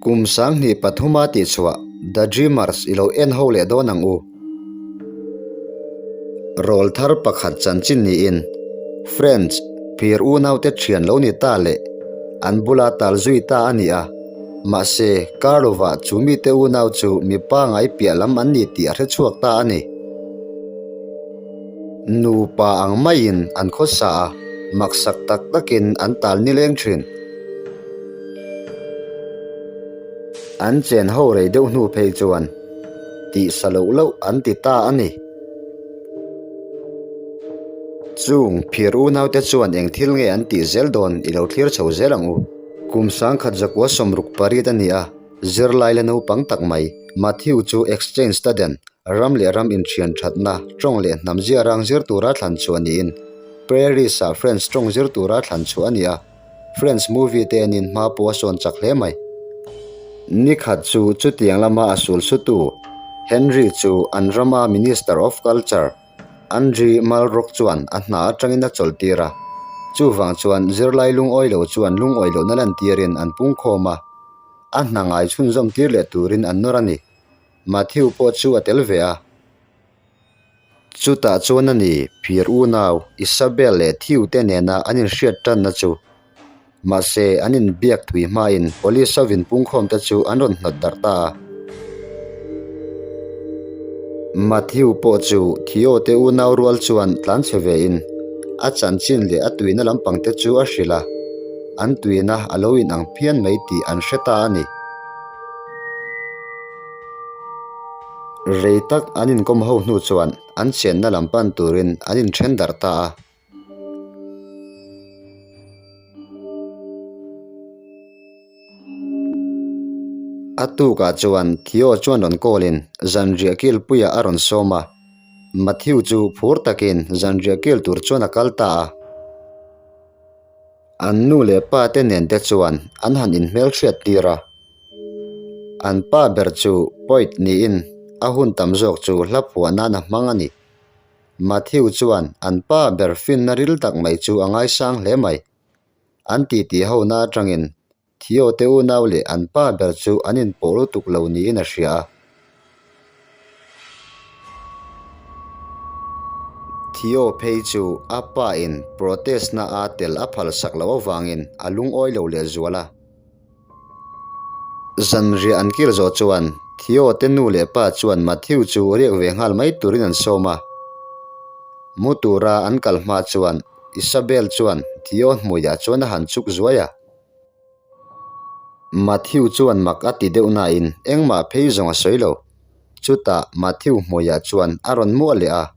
Kum 2003 a tihchhuah The Dreamers i lo en ho leh dawn ang u. Rawl thar pakhat chanchin niin French phir unaute thian lo ni ta leh an bula tal zui ta a ni a, mahse Karlova chu mite unau chu mi pangai piah lam an ni tih a hre chhuak ta a ni. Nupa ang maiin an khawsa a, maksak tak takin an tal nileng thin. An chen ho rei deuh hnu phei chuan tih sa loh loh an ti ta a ni. Chung phir unaute chuan eng thil nge an tih zel dawn i lo thlir chho zel ang u. Kum 1968 a ni a, zirlai la naupang tak mai Matthew chu exchange student, ram leh ram inthian thatna, tawng leh hnam ziarang zir tura thlan chhuah niin Paris-ah French tawng zir tura thlan chhuah a ni a. French movie te enin hma pawh a sawn chak hle mai. Ni khat chu chutiang lama a sul sutu Henry chu an rama Minister of Culture Andri Malraux chuan a hna atangin a chawlh tir a. Chuvang chuan zirlai lungawi lo chuan lungawi lohna lantirin an pungkhawm a, a hna ngai chhunzawm tir leh turin an nawr a ni. Matthew pawh chu a tel ve a. Chutah chuan a ni, phir unau, Isabel leh Theo te nena an inhriat tanna chu. Mahse, an inbiak thui hmain police ho inpungkhawm te chu an rawn hnawt darh ta a. Matthew pawh chu Theo te unau rual chuan tlan chhe vein a chanchin leh a tuina lampang te chu a hrilh a, an tuina a lo inang phian mai tih an hre ta a ni. Rei tak an inkawm ho hnu chuan an chenna lam pan turin an inthen darh ta a. A tukah chuan Theo chuan rawn call-in zanriah kilpuiah a rawn sawm a. Matthew chu phur takin zanriah kil tur chuan a kal ta a. An nu leh pa te nen te chuan an han inhmelhriat tir a. An pa ber chu poet niin a hun tam zawk chu hla phuah nan a hmang a ni. Matthew chuan an pa ber finna ril tak mai chu a ngaisang hle mai. An titi hona atangin Theo te unau leh an pa ber chu an inpawh lutuk lo niin a hria a. Theo phei chu a pa in protest na a tel a phalsak loh avangin a lungawi lo lehzual a. Zanriah an kil zawh chuan Theo te nu leh pa chuan Matthew chu riak ve nghal mai turin an sawm a. Mu tura an kal hma chuan Isabel chuan Theo hmuiah chuan a han chuk zuai a. Matthew chuan mak a ti deuh nain engmah phei zawng a sawi lo. Chutah Matthew hmuiah chuan a rawn muah leh a,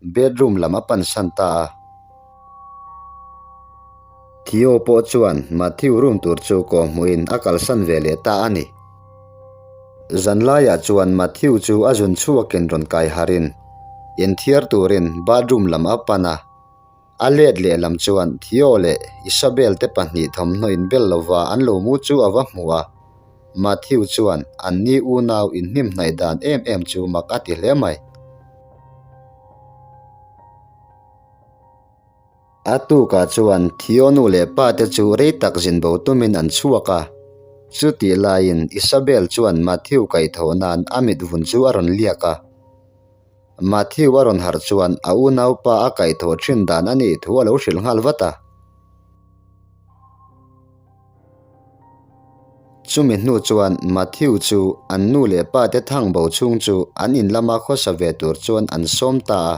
bedroom lam a pansan ta a. Theo pawh chuan Matthew room tur chu kawhhmuhin a kalsan ve leh ta a ni. Zanlaiah chuan Matthew chu a zun chhuakin rawn kai harin inthiar turin bathroom lam a pan a. A let lehlam chuan Theo leh Isabel te pahnih thawmhnaw inbel lova an lo mu chu a va hmu a. Matthew chuan an ni unau inhnimhnaih dan em em chu mak a ti hle mai. A tukah chuan Theo nu leh pa te chu rei tak zin bo tumin an chhuak a. Chutih laiin Isabel chuan Matthew kaihthawh nan a mit vun chu a rawn liak a. Matthew a rawn harh chuan a unaupa a kaihthawh thin dan a nih thu a lo hrilh nghal vat a. Chumi hnu chuan Matthew chu an nu leh pa te thang bo chhung chu an in lama khawsa ve tur chuan an sawm ta a.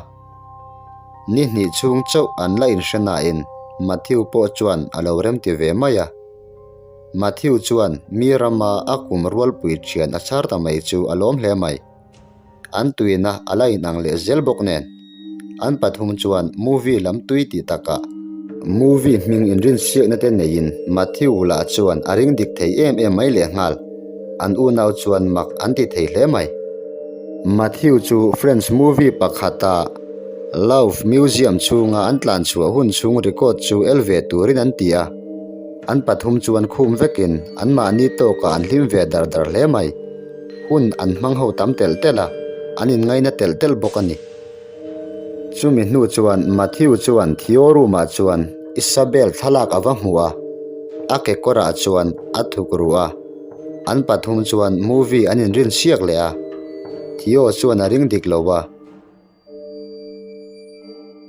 Ni hnih chhung chauh an la inhre nain Matthew pawh chuan a lo remti ve mai a. Matthew chuan mi rama a kum rualpui thian a chhar ta mai chu a lawm hle mai. An tuina a la inang leh zel bawk nen an pathum chuan movie lam tui tih takah movie hming inrinsiakna te neiin Matthew lah chuan a ring dik thei em em mai leh nghal. An unau chuan mak an ti thei hle mai. Matthew chu French movie pakhata Louvre Museum chhunga an tlan chhuah hun chhung record chu el ve turin an ti a, an pathum chuan khum vekin anmahni tawkah an hlim ve dar dar hle mai. Hun an hmang ho tam telh telh a, an inngaina telh telh bawk a ni. Chumi hnu chuan Matthew chuan Theo room-ah chuan Isabel thlalak a va hmu a, a kekawrah chuan a thuk ru a. An pathum chuan movie an inrin siak leh a, Theo chuan a ring dik lo a.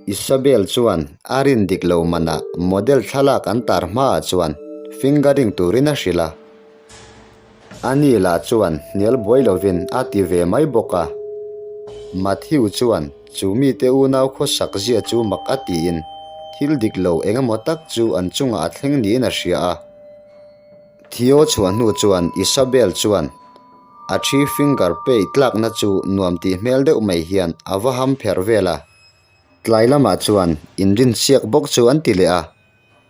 Isabel chuan a rin dik lo manah model thlalak an tar hmaah chuan fingering turin a hrilh a. Ani lah chuan hnial buai lovin a ti ve mai bawk a. Matthew chuan chu mite unau khawsak zia chu mak a tiin thil dik lo eng emaw tak chu an chungah a thleng niin a hria a. Theo chhuah hnu chuan Isabel chuan a thi finger pay tlakna chu nuam tih hmel deuh mai hian a va ham pherh vel a. Tlai lamah chuan inrinsiak bawk chu an ti leh a.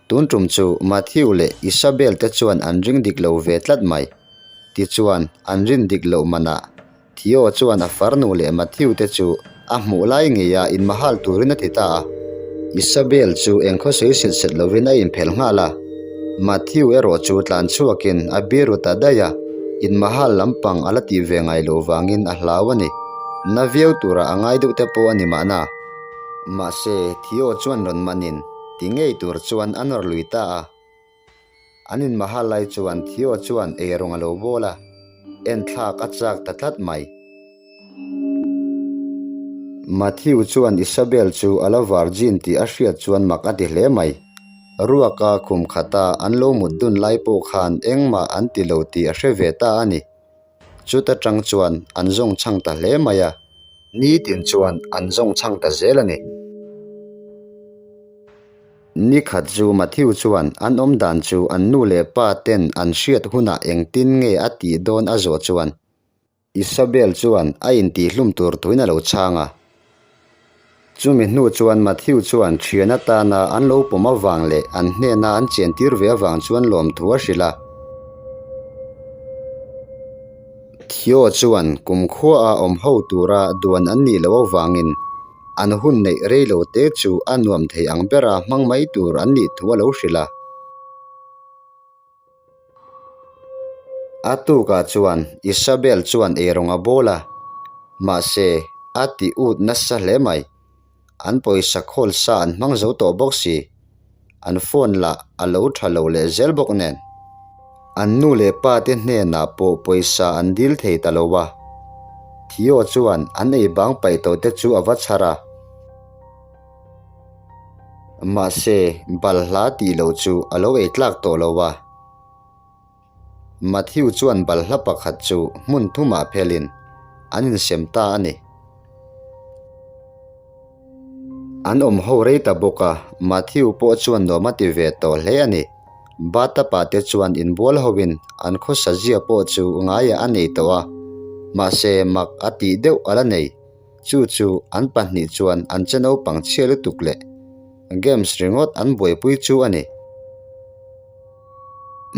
Tun tum chu Matthew leh Isabel te chuan an ring dik lo ve tlat mai. Tichuan, an rin dik loh manah Theo chuan a farnu leh Matthew te chu a hmuh lai ngeia inmahal turin a ti ta a. Isabel chu eng khawsawi set set lovin a inphelh nghal a. Matthew erawh chu tlan chhuakin a biru ta daih a, inmahal lampang a la tih ve ngai loh vangin a hlau a ni. Na viau tura a ngai deuh te pawh a ni mahna. Mahse, Theo chuan rawn manin Ti ngei tur chuan a nawr lui ta a. An inmahal lai chuan Theo chuan eirawng a lo bawl a, enthlak a chak ta tlat mai. Matthew chuan Isabel chu a la virgin tih a hriat chuan mak a ti hle mai. Ruaka khum khata an lo mut dun lai pawh khan engmah an ti lo tih a hre ve ta a ni. Chuta tang chuan an zawng chhang ta hle mai a. Nitin chuan an zawng chhang ta zel a ni. Ni khat chu Matthew chuan an awm dan chu an nu leh pa ten an hriat hunah engtin nge a tih dawn a zawh chuan Isabel chuan a intihhlum tur thuin a lo chhang a. Chumi hnu chuan Matthew chuan thian atana an lo pawm avang leh an hnena an chentir ve avang chuan lawmthu a hrilh a. Theo chuan kumkhuaah awm ho tura duan an nih loh avangin an hun neih rei lo te chu a nuam thei ang bera hmang mai tur an nih thu a lo hrilh a. A tukah chuan Isabel chuan eirawng a bawl a, mahse a ti ut nasa hle mai. An pawisa khawl sa an hmang zo tawh bawk si. An phone lah a lo tha lo leh zel bawk nen. An nu leh pa te hnenah pawh pawisa an dil thei ta lo a. Theo chuan an ei bang paih tawh te chu a va chhar a. Mahse, balhla tih loh chu a lo ei tlak tawh lo a. Matthew chuan balhla pakhat chu hmun thumah phelin an insem ta a ni. An awm ho rei ta bawk a, Matthew pawh chuan nuam a ti ve tawh hle a ni. Batapa te chuan inbual hoin an khawsa zia pawh chu ngaiah a nei tawh a, mahse mak a tih deuh a la nei. Chu chu an pahnih chuan an che naupang chhia lutuk leh games ringawt an buaipui chu a ni.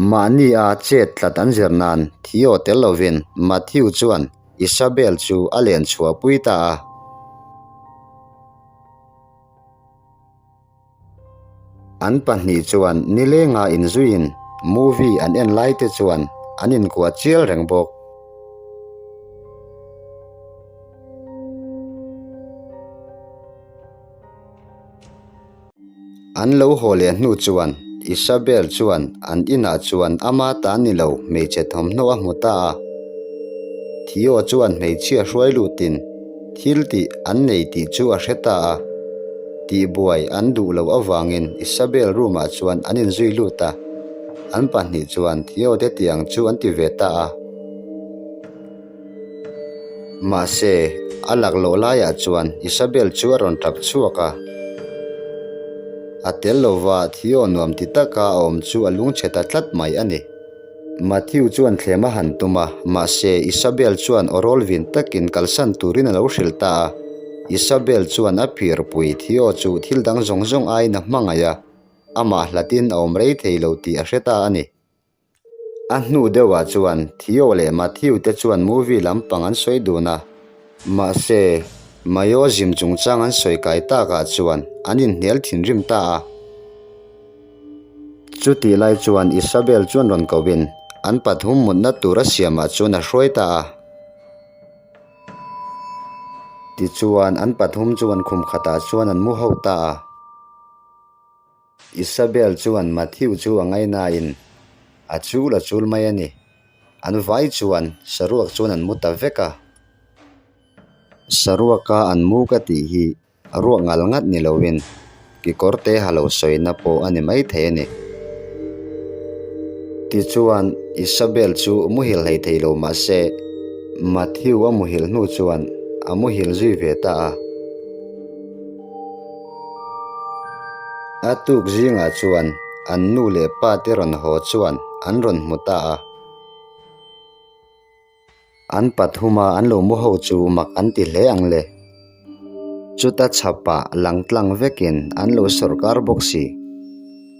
Mahni a chet tlat an zir nan Theo tel lovin Matthew chuan Isabel chu a len chhuahpui ta a. An pahnih chuan nilenga inzuiin movie an en lai te chuan an inkuah chial reng bawk. An lo haw leh hnu chuan Isabel chuan an inah chuan ama ta ni lo hmeichhe thawmhnaw a hmu ta a. Theo chuan hmeichhia hruai lutin thil tih an nei tih chu a hre ta a. Tihbuai an duh loh avangin Isabel room ah chuan an inzui lut a. An pahnih chuan Theo te tiang chu an ti ve ta a. Mahse, a laklawh laiah chuan Isabel chu a rawn tap chhuak a. A tel lova Theo nuam ti taka a awm chu a lungchhe ta tlat mai a ni. Matthew chuan thlem a han tum a, mahse Isabel chuan aw rawl vin takin kalsan turin a lo hrilh ta a. Isabel chuan a phirpui Theo chu thil dang zawng zawng aiin a hmangaih a, amah hlatin a awm rei thei lo tih a hre ta a ni. A hnu deuhah chuan Theo leh Matthew te chuan movie lampang an sawi dun a, mahse Mayo zim chungchang an sawi kai takah chuan an inhnial thinrim ta a. Chutih lai chuan Isabel chuan rawn kohin an pathum mutna tur a siamah chuan a hruai ta a. Tichuan an pathum chuan khum khatah chuan an mu ho ta a. Isabel chuan Matthew chu a ngaihnain a chul a chul mai a ni. An vai chuan saruak chuan an mu ta vek a. Saruaka an mu ka tih hi ruah ngal ngat ni loin kekawr te ha lo sawina pawh a ni maithei a ni. Tichuan, Isabel chu muhil hlei thei lo mah se, Matthew a muhil hnu chuan a muhil zui ve ta a. A tuk zingah chuan an nu leh pa te rawn haw chuan an rawn hmu ta a. An pathuma an lo mu ho chu mak an ti hle ang le. Chuta chhapah langtlang vekin an lo sawrkar bawk si.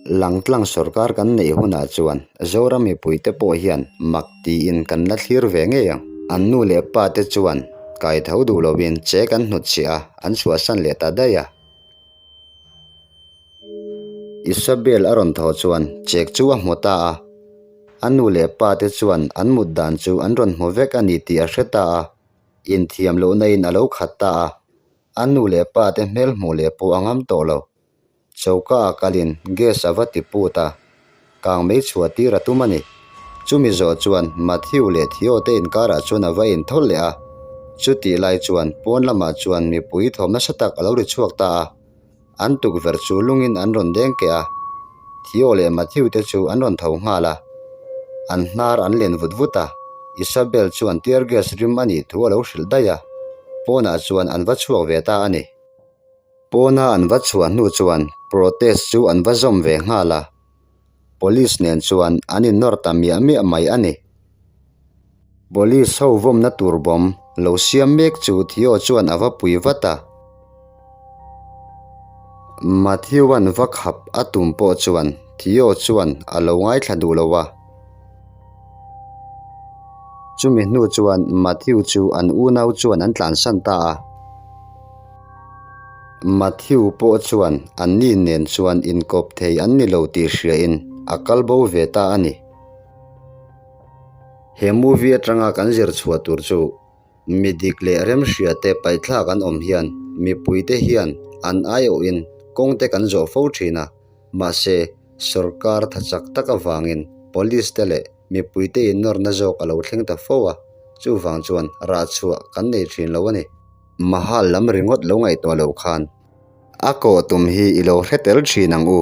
Langtlang sawrkar kan neih hunah chuan Zoram mipuite pawh hian mak tiin kan la thlir ve ngei ang. An nu leh pa te chuan kai tho duh lovin che kan hnutchhiah a, an chhuahsan leh ta daih a. Isabel a rawn thaw chuan chek chu a hmu ta a, a nu leh pa te chuan an mut dan chu an rawn hmu vek a ni tih a hre ta a, inthiam lohna in a lo khat ta a, a nu leh pa te hmel hmuh leh pawh a ngam tawh lo. Choka a kalin gas a va ti put a, kang mei chhuah tir a tum a ni. Chumi zawh chuan Matthew leh Theo te inkarah chuan a va inthawlh leh a, chutih lai chuan pawn lamah chuan mipui thawm nasa tak a lo ri chhuak ta a. An tukverh chu lungin an rawn deng keh a, Theo leh Matthew te chu an rawn tho nghal a. An hnar an len vut vut a, Isabel chuan tear gas rim a nih thu a lo hrilh daih a, pawnah chuan an va chhuak ve ta a ni. Pawna an va chhuah hnu chuan protest chu an va zawm ve nghal a, Police nen chuan an innawr ta miah miah mai a ni. Police ho vawmna tur bawm lo siam mek chu Theo chuan a va pui vat a. Matthew-a'n va khap a tum pawh chuan Theo chuan a lo ngaithla duh lo a. Chumi hnu chuan Matthew chu an unau chuan an tlansan ta a. Matthew pawh chuan anni nen chuan inkawp thei an ni lo tih hriain a kal bo ve ta a ni. He movie atanga kan zir chhuah tur chu mi dik leh remhria te paihthlak an awm hian mipuite hian an aiawhin kawng te kan zawh fo thin a, mahse sorkar tha chak tak avangin police te leh mipuite innawrna zawk a lo thleng ta fo a, chuvang chuan rah chhuah kan nei thin lo a ni. Mahal lam ringawt lo ngaihtuah lo khan a kawh tum hi i lo hre tel thin ang u.